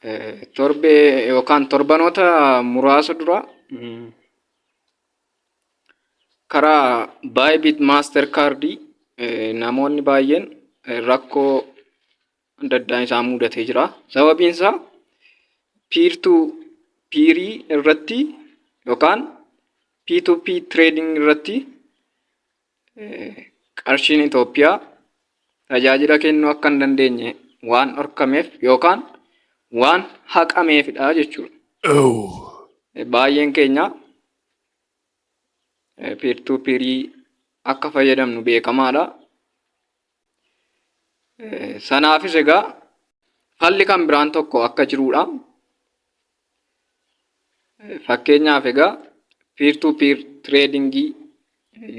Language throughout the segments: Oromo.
Torbee yookaan torbanoota muraasa dura karaa Bybit Master Card namoonni baay'een rakkoo adda addaa isaan mudatee jira. Sababiin isaa peer to peerii irratti yookaan P2P trading irratti qarshiin Itoophiyaa tajaajila kennuu akka hin dandeenye waan dhorkameef yookaan waan haqameefidha jechuudha. Baay'een keenya peer to peerii akka fayyadamnu beekamaadha. Sanaafis egaa falli kan biraan tokko akka jiruudha. Fakkeenyaaf egaa peer to peer trading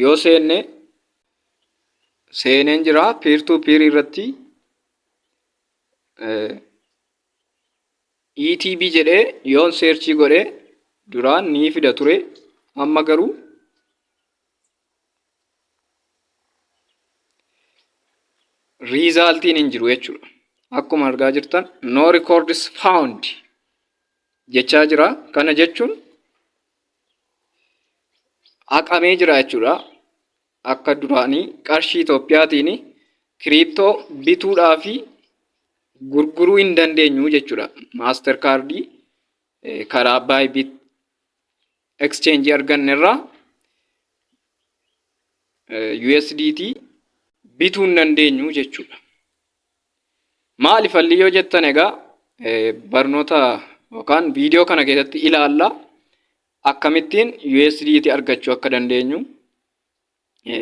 yoo seenne seeneen jira peer to peer irratti ETB jedhee yoon seerchii godhe duraan ni fida ture amma garuu riizaaltiin hin jiru jechuudha. Akkuma argaa jirtan no records found jechaa jira. Kana jechuun haqamee jira jechuudha. Akka duraanii qarshii Itoophiyaatiin kiriiptoo bituudhaa fi gurguruu hin dandeenyu jechuudha. Maaster kaardii karaa Bybit exchange arganne irraa USDT bituu hin dandeenyu jechuudha. Maali falli yoo jettan egaa barnoota yookaan viidiyoo kana keessatti ilaalla akkamittiin USDT argachuu akka dandeenyu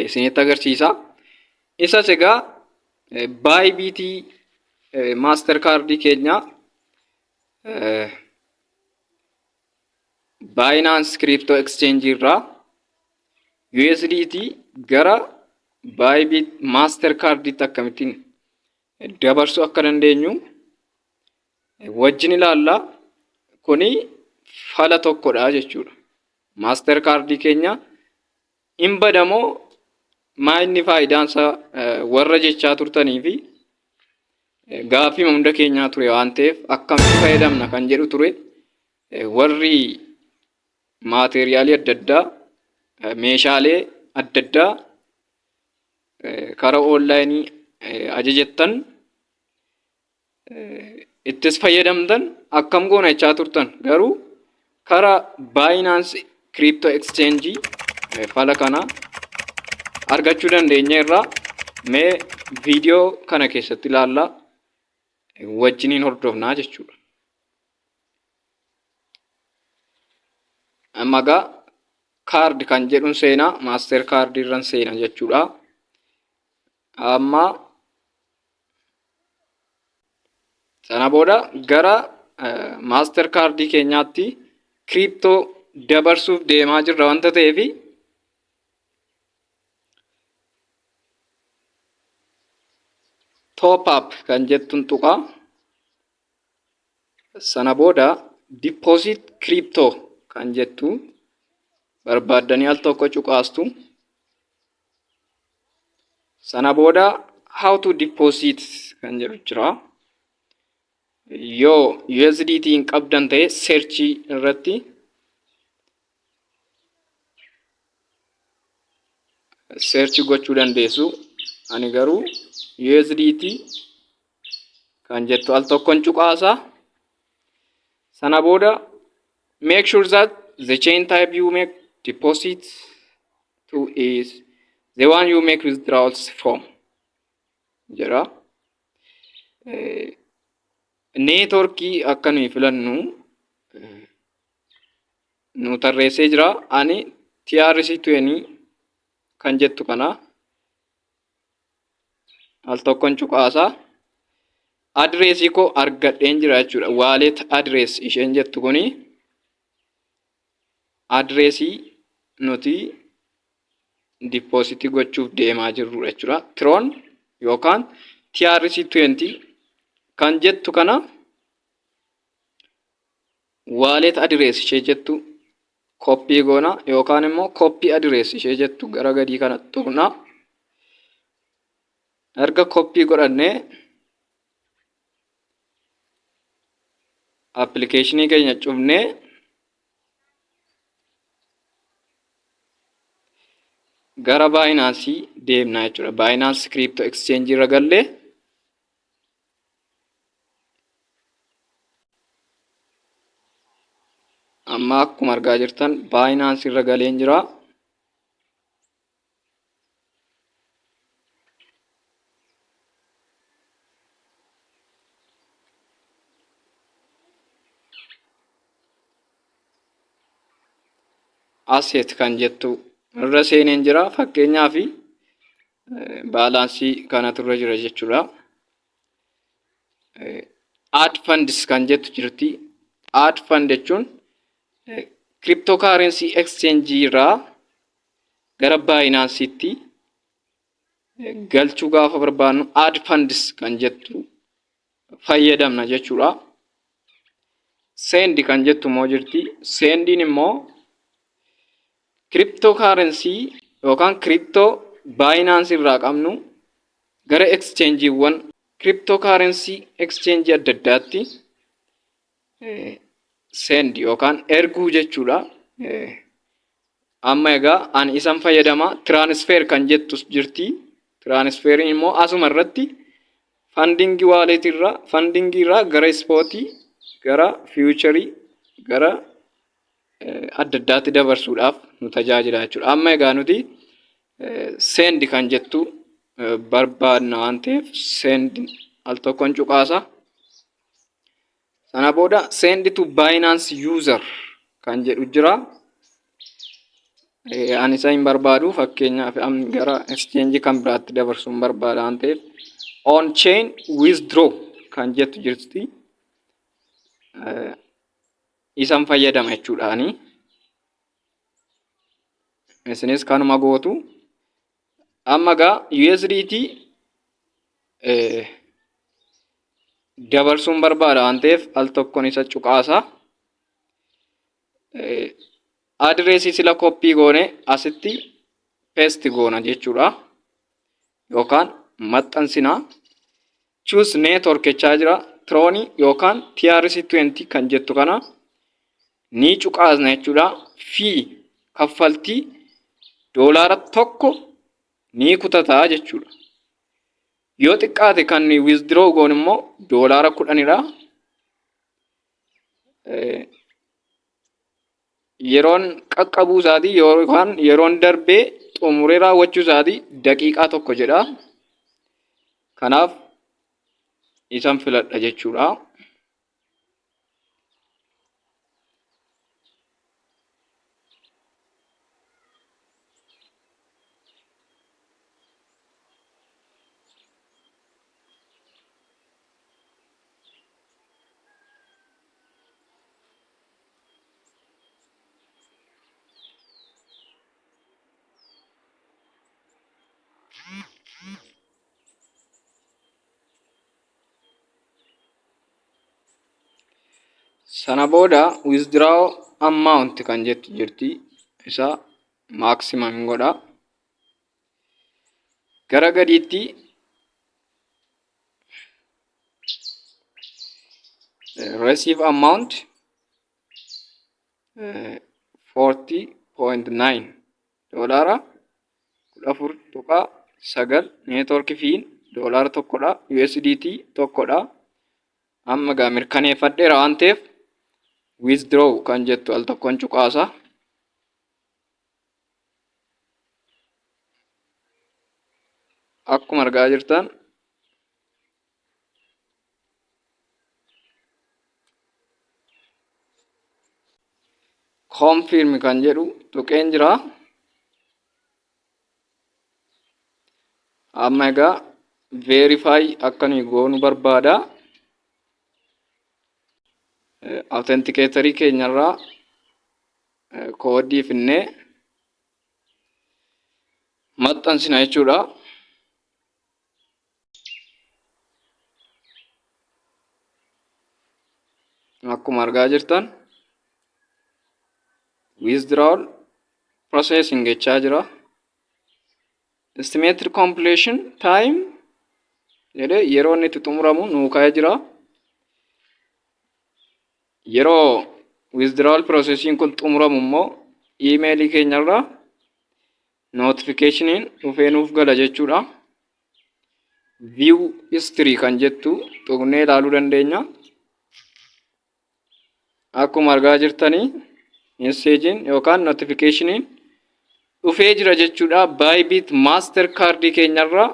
isinitti agarsiisa. Isas egaa Bybit maaster kaardii keenya Binance Crypto Exchange irraa USDT gara Bybit Mastercard'tti akkamittiin dabarsuu akka dandeenyu wajjin ilaalla. Kuni fala tokkodha jechuudha. Mastercard keenya hin badamoo maa inni faayidaansa warra jechaa turtanii fi gaaffii hunda keenyaa ture waan ta'eef akkamitti fayyadamna kan jedhu ture. Warri maateeriyaalii adda addaa meeshaalee adda addaa karaa oonlaayinii ajajattan ittis fayyadamtan akkam goona jechaa turtan garuu karaa Binance Crypto Exchange fala kana argachuu dandeenya irraa mee viidiyoo kana keessatti ilaallaa wajjiniin hordofnaa jechuudha. Amma egaa kaard kan jedhuun seenaa maaster kaardii irran seena jechuudha. Amma sana booda gara maaster kaardii keenyaatti kiriiptoo dabarsuuf deemaa jirra wanta ta'eef top up kan jettuun tuqa. Sana booda deposit crypto kan jettu barbaaddanii al tokko cuqaastu. Sana booda how to deposit kan jedhu jira. Yoo USDT hin qabdan ta'e searchii irratti search gochuu dandeessu. Ani garuu USDT kan jettu al tokkon cuqaasa. Sana booda make sure that the chain type you make deposit to is the one you make withdrawals from jedha. Neetworkii akka nuyi filannu nu tarreessee jira. Ani TRC20 kan jettu kana al tokkon cuqaasa. Adireesii koo argadheen jira jechuudha. Wallet address isheen jettu kuni adireesii nuti dippoozitii gochuuf deemaa jirrudha jechuudha. Tron yookaan TRC20 kan jettu kana wallet address ishee jettu koppii goona yookaan immoo koppii address ishee jettu gara gadii kana tuqna. Erga koppii godhannee Appilikeeshinii keenya cufnee gara Baayinaansii deemna jechuudha. Baayinaans Crypto Exchange irra gallee amma akkuma argaa jirtan Baayinaans irra galeen jira. Asset kan jettu irra seeneen jira. Fakkeenyaaf baalaansii kanatu irra jira jechuudha. Add funds kan jettu jirti. Add fund jechuun cryptocurrency exchange irraa gara Binance'tti galchuu gaafa barbaannu add funds kan jettu fayyadamna jechuudha. Send kan jettu immoo jirti. Sendiin immoo crypto currency yookaan crypto Binance irraa qabnu gara exchangeewwan crypto currency exchange adda addaatti send yookaan erguu jechuudha. Amma egaa ani isan fayyadama transfer kan jettus jirti. Transferiin immoo asuma irratti funding wallet irraa funding irraa gara spootii gara future gara adda addaatti dabarsuudhaaf nu tajaajila jechuudha. Amma egaa nuti send kan jettu barbaadna waan ta'eef send al tokkoon cuqaasa. Sana booda send to Binance user kan jedhu jira. Ani isa hin barbaadu, fakkeenyaaf amma gara exchange kan biraatti dabarsuu hin barbaada waan ta'eef on chain withdraw kan jettu jirti. Isan fayyadama jechuudhaani. Isinis kanuma gootu. Amma egaa USDT dabarsuun barbaada waan ta'eef al tokkoon isa cuqaasa. Adireesii sila koppii goone asitti paste goona jechuudha. Yookaan maxxansina. Choose network jechaa jira. Tronii yookaan TRC20 kan jettu kana ni cuqaasna jechuudha. Fi kaffaltii $1 ni kutataa jechuudha. Yoo xiqqaate kan withdraw goon immoo $10dha. Yeroon qaqqabuu isaatii yookaan yeroon darbee xumuree raawwachuu isaatii daqiiqaa 1 jedha. Kanaaf isan filadha jechuudha. Sana booda withdraw amount kan jettu jirti. Isa maximum godha. Gara gadiitti receive amount 40.9, $14.9, network fiin $1dha, USDT 1dha. Amma egaa mirkaneeffadheera waan ta'eef withdraw kan jettu al tokkoon cuqaasa. Akkuma argaa jirtan confirm kan jedhu tuqeen jira. Amma egaa verify akka nuyi goonu barbaada. Authenticator keenyarraa koodii finnee maxxansina jechuudha. Akkuma argaa jirtan withdrawal processing jechaa jira. Estimated completion time jedhee yeroo inni itti xumuramu nuu kaa'ee jira. Yeroo withdrawal processiin kun xumuramu immoo iimeelii keenyarraa notificationiin dhufee nuuf gala jechuudha. View history kan jettu tuqnee ilaaluu dandeenya. Akkuma argaa jirtanii messeejiin yookaan notificationiin dhufee jira jechuudha. Bybit master kaardii keenyarraa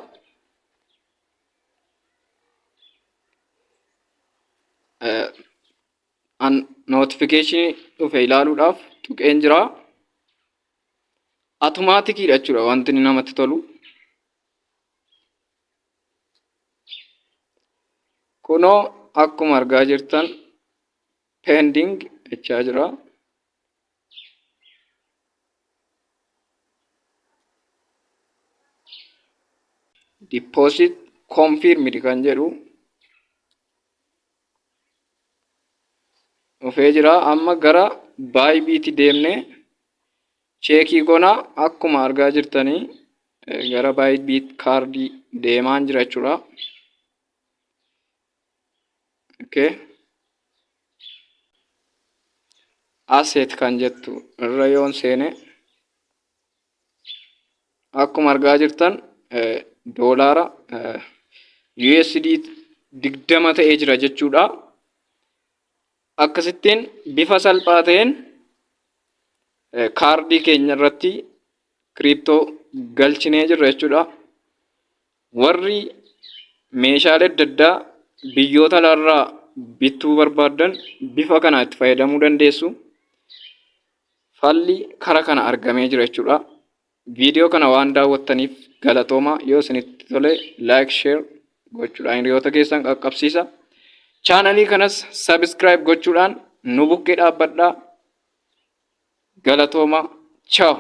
an notification dhufe ilaaluudhaaf tuqeen jira. Atomaatikiidha jechuudha wanti inni namatti tolu. Kunoo akkuma argaa jirtan pending jechaa jira. Deposit confirmed kan jedhu dhufee jira. Amma gara Bybit deemnee cheekii goona. Akkuma argaa jirtanii gara Bybit kaardii deemaan jira jechuudha. Okay. Asset kan jettu irra yoon seene akkuma argaa jirtan doolaara USD 20 ta'ee jira jechuudha. Akkasittiin bifa salphaa ta'een kaardii keenya irratti kiriiptoo galchinee jirra jechuudha. Warri meeshaalee adda addaa biyyoota alaarraa bittuu barbaaddan bifa kana itti fayyadamuu dandeessu. Falli kara kana argamee jira jechuudha. Viidiyoo kana waan daawwattaniif galatoomaa. Yoo isinitti tole like, share gochuudhaan hiriyoota keessan qaqqabsiisa. Chaanalii kanas subscribe gochuudhaan nu bukkee dhaabbadhaa. Galatoomaa. Ciao.